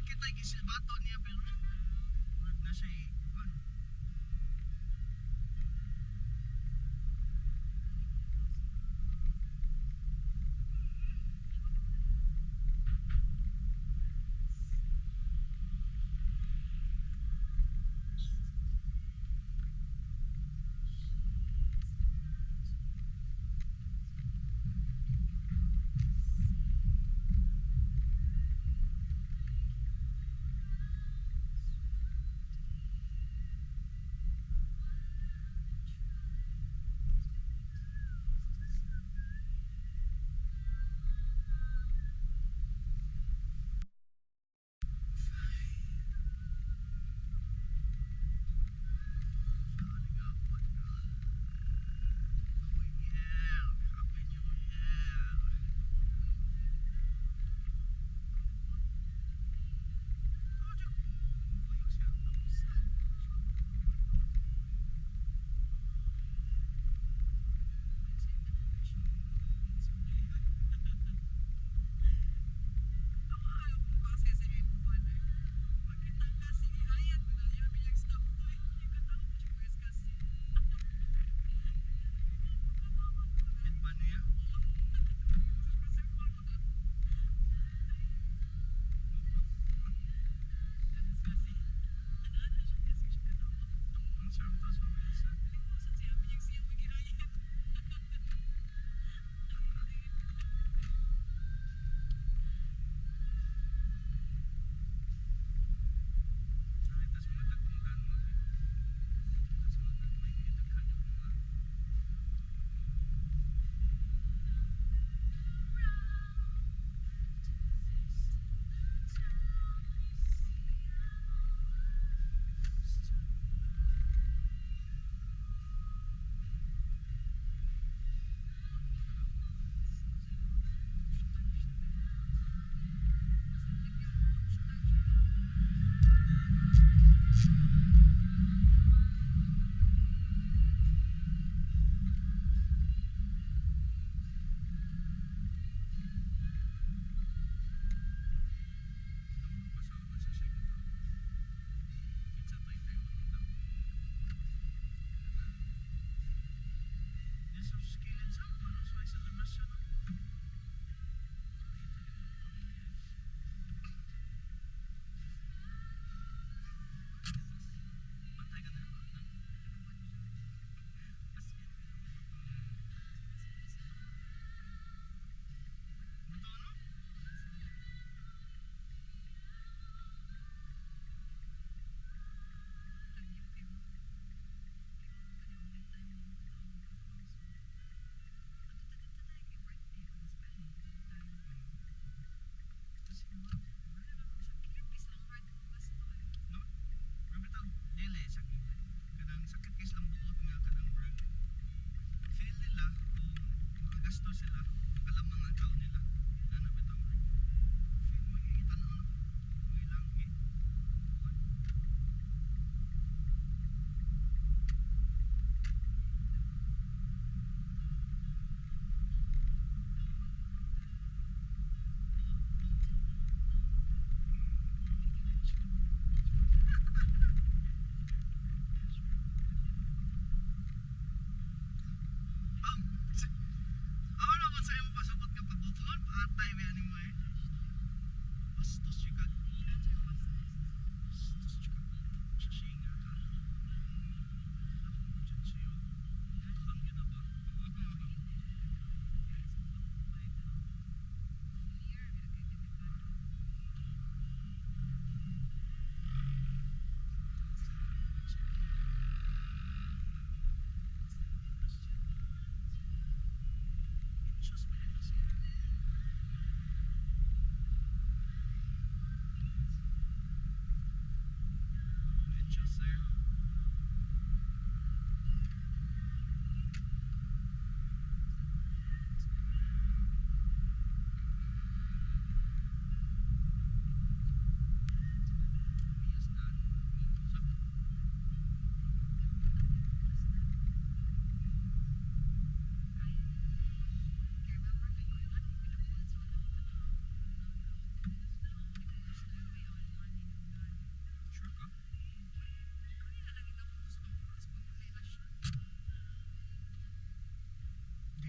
Kita gisilbato niya pero murag na siya eh, kuan.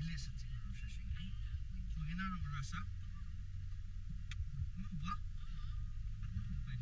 Bilis at siguro siya siya. So ginarong rasa. Ano ba? Pwede mo ba?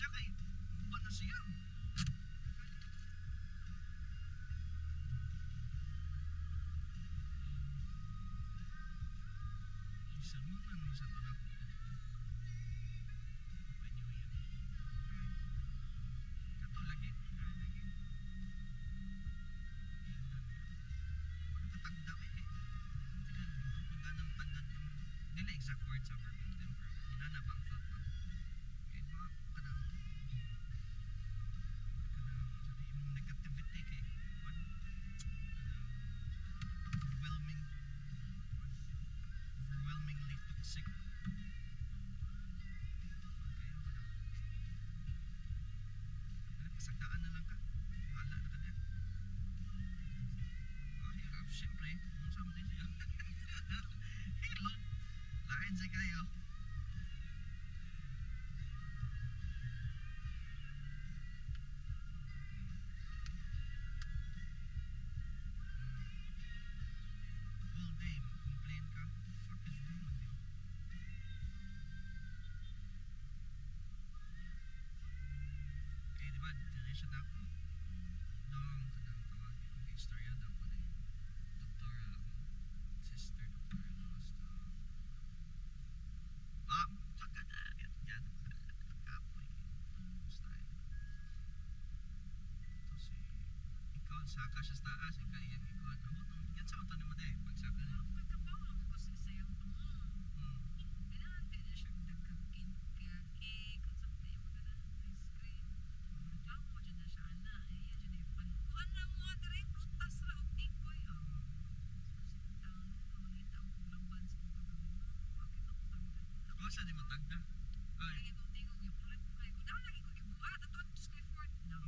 Siya kay uban na siya. Isa mo man sa to na. When you hear. Kato lagi. Magtatagda eh. Magandang tagdad ng dili exact words sa verbatim pero inana bang thought ba? Kay ba kanang sabi imong negativity kay what, kanang overwhelmingly toxic. Okay, kanang pasagdaan na lang ka. Bahala na ka niya. Oh, hirap. Siyempre, kung saan mo din siya. Hilot. Lain siya kayo. All day, mag-complain ka. What the fuck is wrong with you? Kaya di ba, dili siya na ako. Dong, kanang tawag, yung istorya daw ko na yung doktora akong sister, doktora lost. Ah, tagada, yan, kapoy. Style. Ito si, ikaw, saka siya sa taas, ikaw, yan, ikaw, abot, yan sa auto ni mo, de, pagsaka niya. Ganahan kay na siya dagkag cake, kung sa kayo maganahan ice cream. Reklamo dyan na siya, ana. Iya dyan yung pan. Kuan na mo, dire, prutas ra og tikoy. Oh. So, si taon, mangita og laban sa mga gawin. Bakit ako tagda? Ako sa di matagda. Ay, Lagi kong tingog, yung ulit ko kayo. Kung lagi ko gibuhat, ato ang Clifford. No.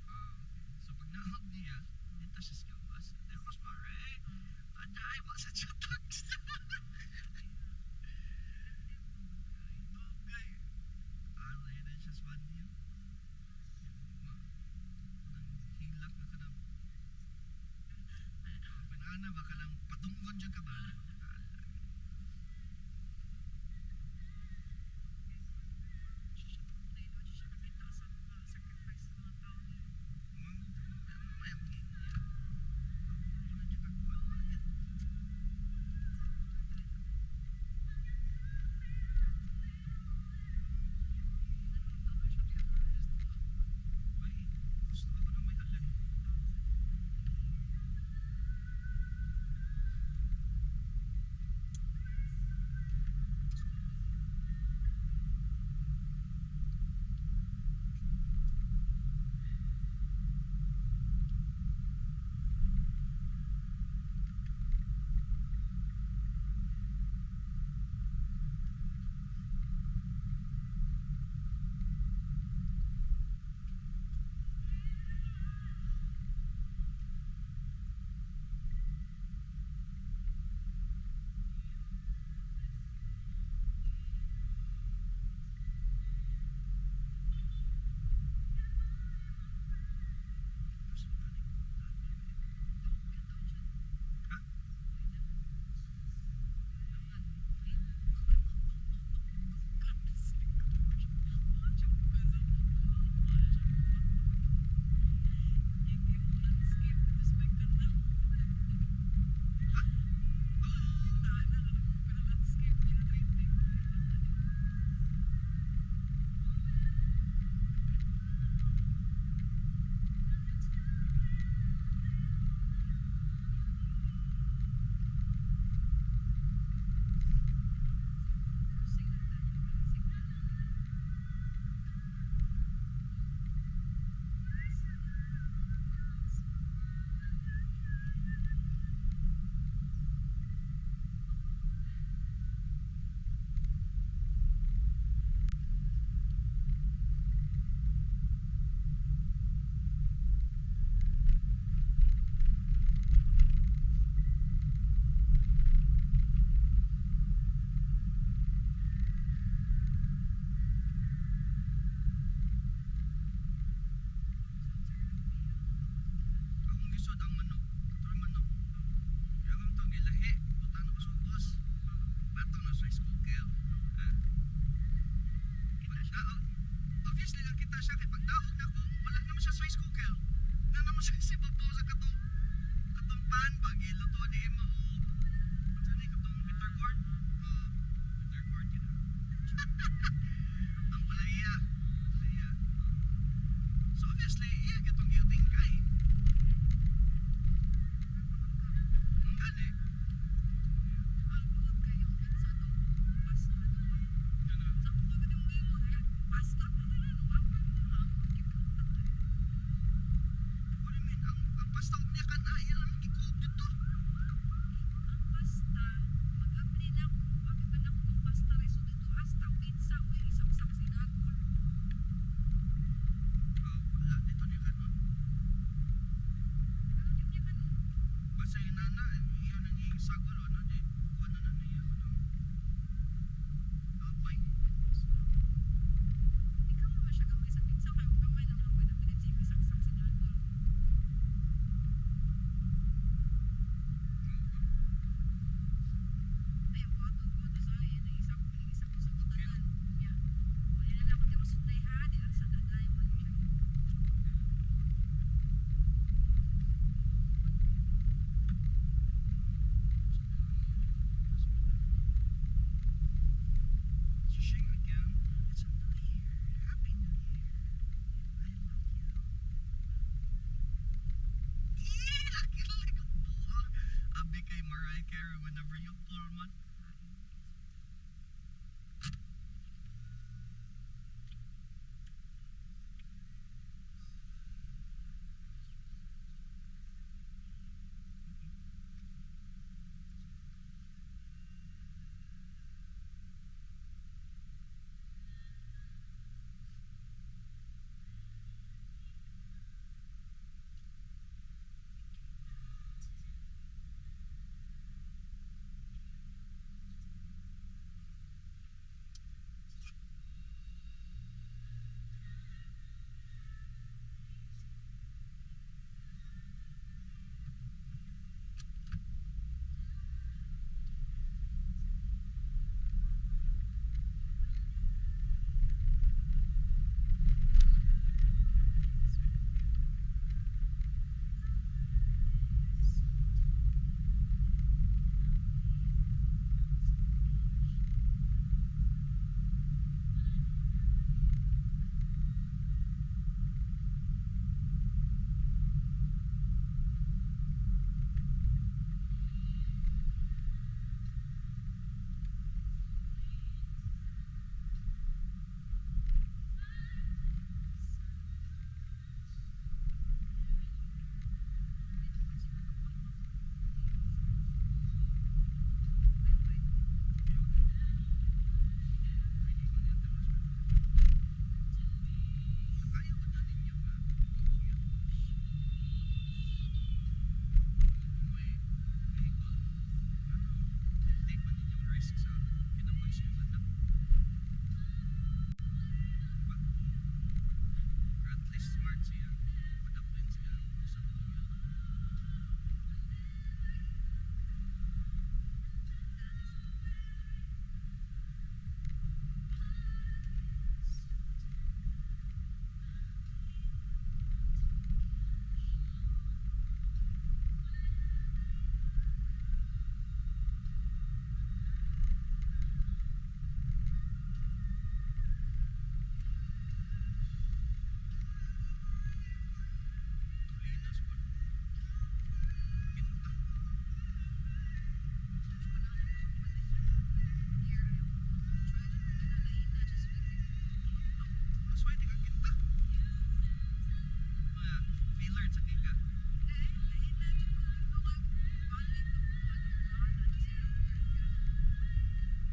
Ah, okay. So pag nahog niya, dito siya sa gawas. There was pare. Aday, wa sa siya tagda. Dugay. Alay na siya sa niya. Nang hilak na ka na. Oh, panana ba ka lang patunggon siya ka ba? Alay. Siya kakita sa mga sacrifice sa mga tao niya. Mamaya kung niya. Ano na siya kakuha? Ay, gusto ako ng may halan. Daog. Obviously lang kita siya kay pagdaog nako, wala naman siya sa rice cooker. Na naman siya si babaw sa katong pan ba giluto ni imo og unsa ni katong bitter gourd. Oh, bitter gourd yun. Ang palaya. Palaya. So obviously, iya gyud gitingkay. Ang gani. Ang good kayo pizza do pasta do. Kana. Sakto gud yung mo pasta pa na no. Ang What do you mean? Ang pasta og niya kana iya lang gikuog dito. Ang pasta, mag-apply na ako, abi ba na ako ng pasta reso dito, hasta ang pizza, uy, isaksak sinagol. Oh, wala dito niya kanon. Ano yun niya kanon? Basta yung nana, iya nang isagol ano di kuha na na niya kanang apay. Ikaw naman siya gamay sa pizza, kaya gamay naman ako na pinit siya isaksak sinagol. Ay, ang buhaton ko, ito sa akin, isak ko sa tanan. Yeah. Wala na ako di masunday ha, di lang sa daday, wala siya. Shing again. It's a new year. Happy New Year. I love you. Eh, laki ang buwang. Abi kay Mariah Carey whenever you pull man. Ayaw ko na ninyo nga mag-commute. Kung may vehicle, ano, take man ninyong risk sa kinabuhi sa inyong anak. Diba? Or at least smart siya. Madaplin siya sa commute. Tulinas po. Kinta. Mas pwede kang kinta. Mga feeler sa kika.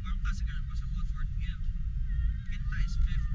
Kwarta siguro pa sa fourth gear. Kinta is fifth.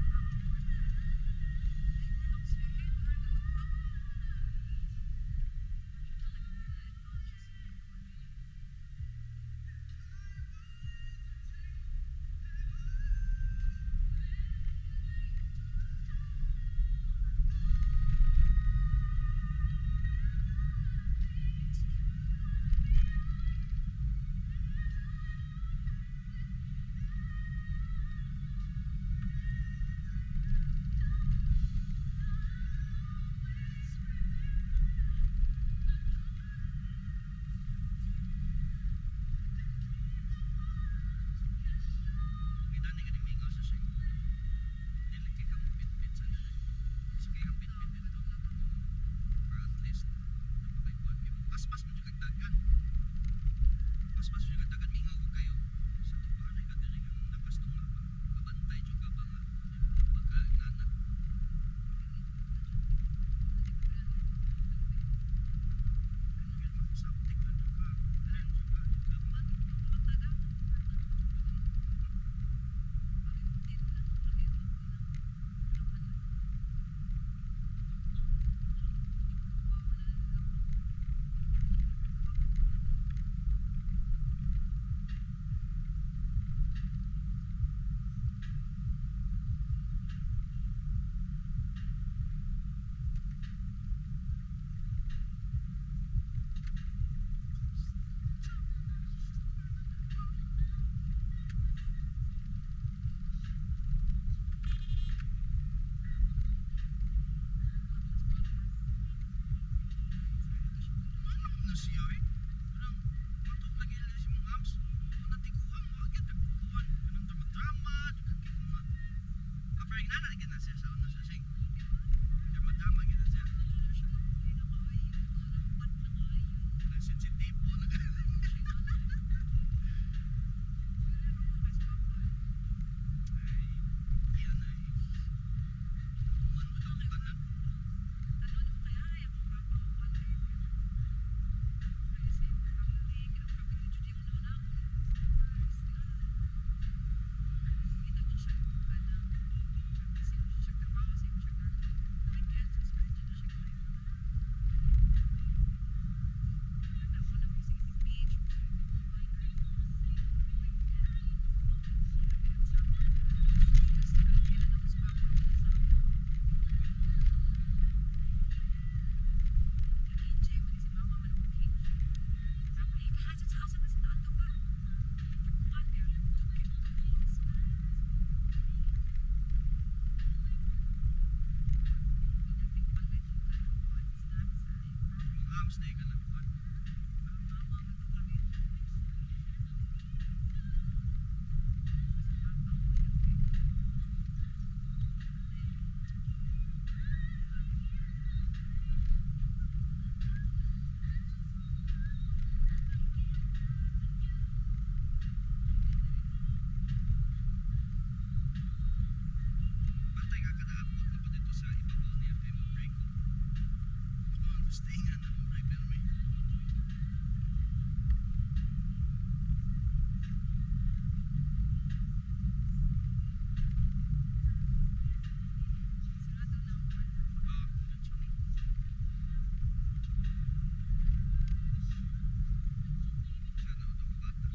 Inana gid na siya sa una siya sing. Drama-drama gid na siya. Ang sensitibo na. Ay, yan ay. Man mo daw tanan. Mga arms na ka lang kuan. Bantay ka kada abot na pa dito sa ibabaw niya kay mo-break ko. Oh, gusto nga na mo break pero may. Oh, sana utong bata.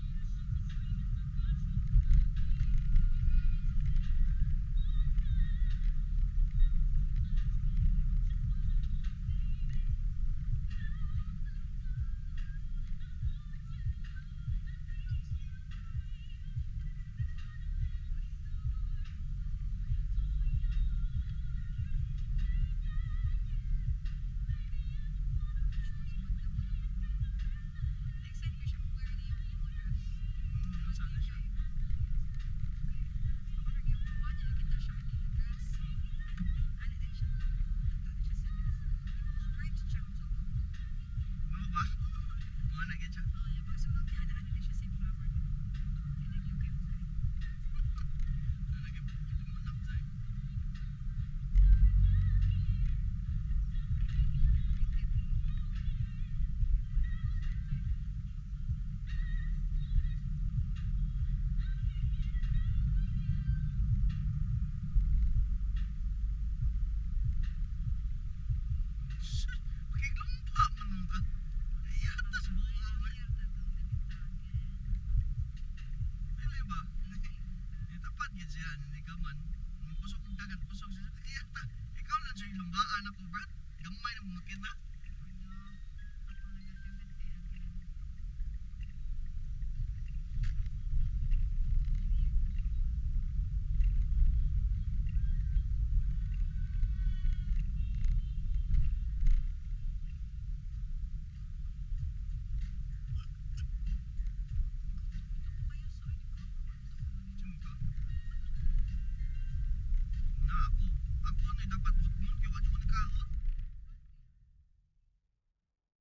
Sana siya. Mao ba? Mao na gyud siya. Sana gyud lumunak tayo. Shit, pakiglumpa man nung ka. Iyatas buo man. Dili ba? Tapat gyud siya ni gaman. Kusog dagat kusog siya. Iyata. Ikaw lang siya lumbaan ako, brad. Gamay na mo makita.